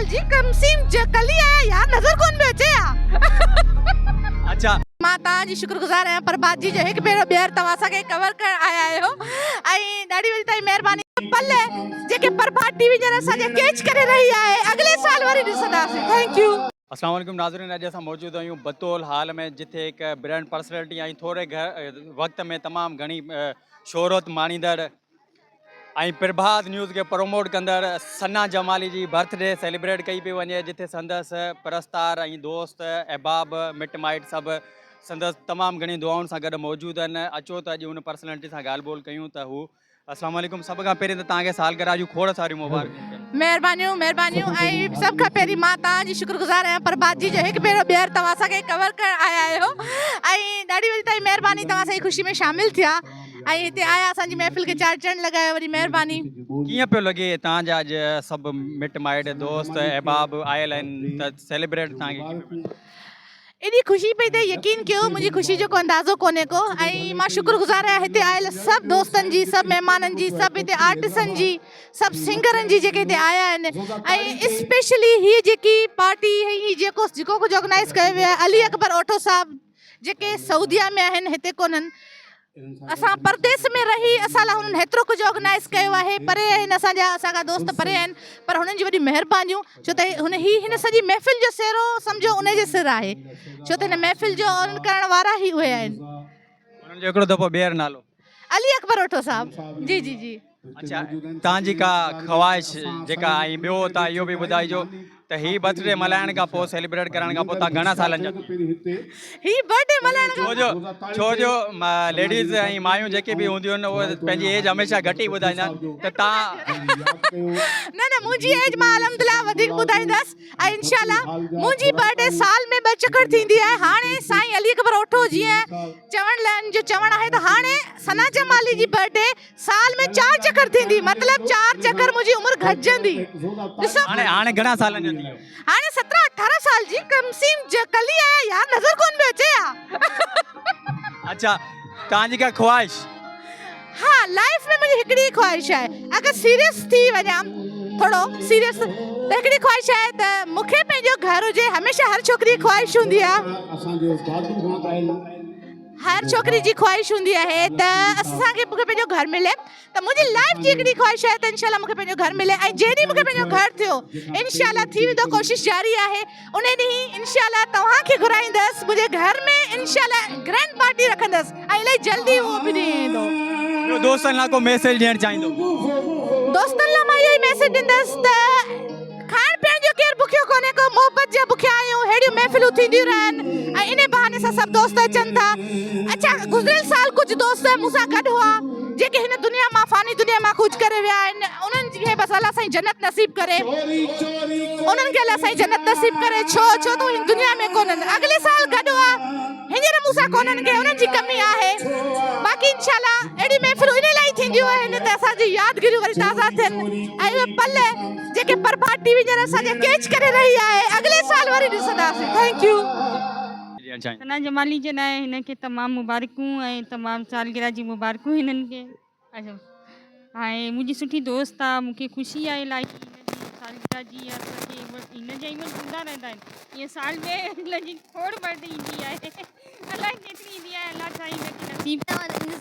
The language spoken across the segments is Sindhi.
سال جي ڪمسين ڪلي آهيان يار نظر ڪون پيو اچي ها. اڇا. مان توهان جي شڪر گذار آهيان پرڀات جي جو هڪ ڀيرو ٻيهر توهان اسان کي ڪور ڪرڻ آيا آهيو ۽ ڏاڍي وڏي توهان جي مهرباني. پل جيڪي پرڀات ٽي وي ڄڻ اسان جي ڪيچ ڪري رهي آهي اڳلي سال وري ڏسنداسين thank you. اسلام عليڪم ناظرين اڄ اسان موجود آهيون بتول هال ۾ جتي هڪ برانڊ پرسنلٽي ۽ ٿوري وقت ۾ تمام گهڻي شهرت ماڻيندڙ ۽ پرڀات نيوز کي پروموٽ ڪندڙ ثنا جمالي جي برٿ ڊي سيليبريٽ ڪئي پئي وڃي جتي سندس پرستار ۽ دوست احباب مٽ مائٽ سڀ سندس تمام گهڻي دعائن سان گڏ موجود آهن اچو ته اڄ ان پرسنلٽي سان ڳالهه ٻولهه ڪيون ته هو السلام عليڪم سڀ کان پهرين ته توهان کي سالگرهه جون کوڙ ساريون مبارڪون هجن. مهربانيون مهربانيون ۽ سڀ کان پهرين مان توهان جي شڪر گذار آهيان پرڀات جي جو هڪ ڀيرو ٻيهر توهان اسان کي ڪور ڪرڻ آيا آهيو ۽ ڏاڍي وڏي توهان جي مهرباني توهان اسان جي خوشي ۾ شامل ٿيا. ۽ هتي آيا اسان جي محفل کي چار چنڊ لڳايو وڏي مهرباني. ڪيئن پيو لڳي توهان جا اڄ سڀ مٽ مائٽ دوست احباب آيل آهن ته سيليبريٽ توهان کي ڪيئن پيو لڳي. ايڏي خوشي پئي ٿئي يقين ڪيو منهنجي خوشي جو ڪو اندازو ڪونهي ڪو ۽ مان شڪر گذار آهيان هتي آيل سڀ دوستن جي سڀ مهمانن جي سڀ هتي آرٽسن جي سڀ سنگرن جي جيڪي هتي آيا آهن ۽ اسپيشلي هي جيڪي پارٽي هي جيڪو جيڪو ڪجهه آرگنائز ڪيو ويو آهي علي اڪبر اوٺو صاحب جيڪي سعوديه ۾ آهن هتي ڪونهن اسان پرديس ۾ رهي اسان لاء هنن هيترو ڪجهه آرگنائيز ڪيو آهي پري آهن اسان جا اسان کان دوست پري آهن پر هنن جون وڏيون مهربانيون ڇو ته هن هي هن سڄي محفل جو سهرو سمجهو ان جي سر آهي ڇو ته هن محفل جو آرن ڪرڻ وارا هي اهي آهن. انهن جو هڪڙو دفعو ٻيهر نالو. علي اڪبر اوٺو صاحب جي جي جي. اڇا توهان جي ڪا خواهش جيڪا ۽ ٻيو توهان اهو به ٻڌائجو ته هي برٿ ڊي ملهائڻ کان پوء سيليبريٽ ڪرڻ کان پوء توهان گهڻا سالن جا ٿي هي برٿ ڊي ملهائڻ ڇو جو ڇو جو ليڊيز ۽ مايون جيڪي به هونديون آهن اهي پنهنجي ايج هميشه گهٽ ئي ٻڌائيندا آهن ته توهان نه نه منهنجي ايج مان الحمدلله وڌيڪ ٻڌائيندس ۽ انشاء الله منهنجي برٿ ڊي سال ۾ ٻه چڪر ٿيندي آهي هاڻي سائين علي اڪبر اوٺو جيئن چوڻ لئن جو چوڻ آهي ته هاڻي ثنا جمالي جي برٿ ڊي سال ۾ چار چڪر ٿيندي مطلب چار چڪر منهنجي عمر گهٽجندي ڏسو هاڻي هاڻي گهڻا سالن جو ٿي ويو؟ هاڻي 17 18 سال جي ڪمسين ڪلي آهيان يار نظر ڪون پيو اچي ها. اڇا توهان جي ڪا خواهش؟ ها لائف ۾ منهنجي هڪڙي ئي خواهش آهي اگر سيريس ٿي وڃان ٿورو سيريس ته هڪڙي خواهش آهي ته مون کي پنهنجو گهر هجي هميشه هر ڇوڪري جي خواهش هوندي آهي هر ڇوڪري جي خواهش هوندي آهي ته اسان کي مون کي پنهنجو گهر ملي ته منهنجي لائف جي هڪڙي خواهش آهي ته انشاء الله مون کي پنهنجو گهر ملي ۽ جنهن ڏينهن مون کي پنهنجو گهر ٿيو انشاء الله ٿي ويندو ڪوشش جاري آهي ان ڏينهن انشاء الله توهان کي گهرائيندس منهنجي گهر ۾ انشاء الله گرينڊ پارٽي رکندس ۽ الائي جلدي اهو به ڏينهن ايندو. ٻيو دوستن لاء ڪو ميسيج ڏيڻ چاهيندو؟ دوستن لاء مان اهو ئي ميسيج ڏيندس ته کائڻ پيئڻ جو ڪير بکيو ڪونهي ڪو محبت جا بکيا آهيون ههڙيون محفلون ٿينديون رهن ۽ انهي بهاني سان سڀ دوست اچن ٿا اڇا گذريل سال ڪجهه دوست مون سان گڏ هئا جيڪي هن دنيا مان فاني دنيا مان ڪوچ ڪري ويا آهن انهن کي بس الله سائين جنت نصيب ڪري انهن کي الله سائين جنت نصيب ڪري ڇو ڇو ته هن دنيا ۾ ڪونهن اڳلي سال گڏ هئا هينئر مون سان ڪونهن ڪي انهن جي ڪمي آهي باقي انشاء الله اهڙيون محفلون انهي لاء ئي ٿينديون آهن ته اسان جون يادگيريون وري تازا ٿين ۽ اهي پل جيڪي پرڀات ٽي وي ڄڻ اسان جي ڪيچ ڪري رهي آهي اڳلي سال وري ڏسنداسين thank you. ثنا جمالي جي لاء هن کي تمام مبارڪون ۽ تمام سالگرهه جي مبارڪون هنن کي ۽ منهنجي سٺي دوست آ مون کي خوشي آهي الاهي هن جي سالگرهه جي اسان کي هن جا ايونٽ هوندا رهندا آهن ائين سال ۾ هن جي کوڙ برٿ ڊي ايندي آهي الائي ڪيتري ايندي آهي الله سائين هن کي نصيب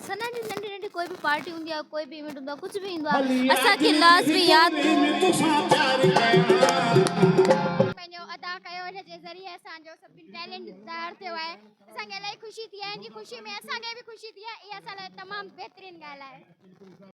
ثنا جي ننڍي ننڍي ڪوئي به پارٽي هوندي آهي ڪوئي به ايونٽ هوندو آهي ڪجهه به ايندو آهي اسان کي لازمي ياد پنهنجو ادا ڪيو ان جي ذريعي اسان جو سڀني ٽيلنٽ ظاهر ٿيو آهي اسان کي الاهي خوشي ٿي آهي ان جي خوشي ۾ اسان کي به خوشي ٿي آهي اها اسان لاء تمام بهترين ڳالهه آهي.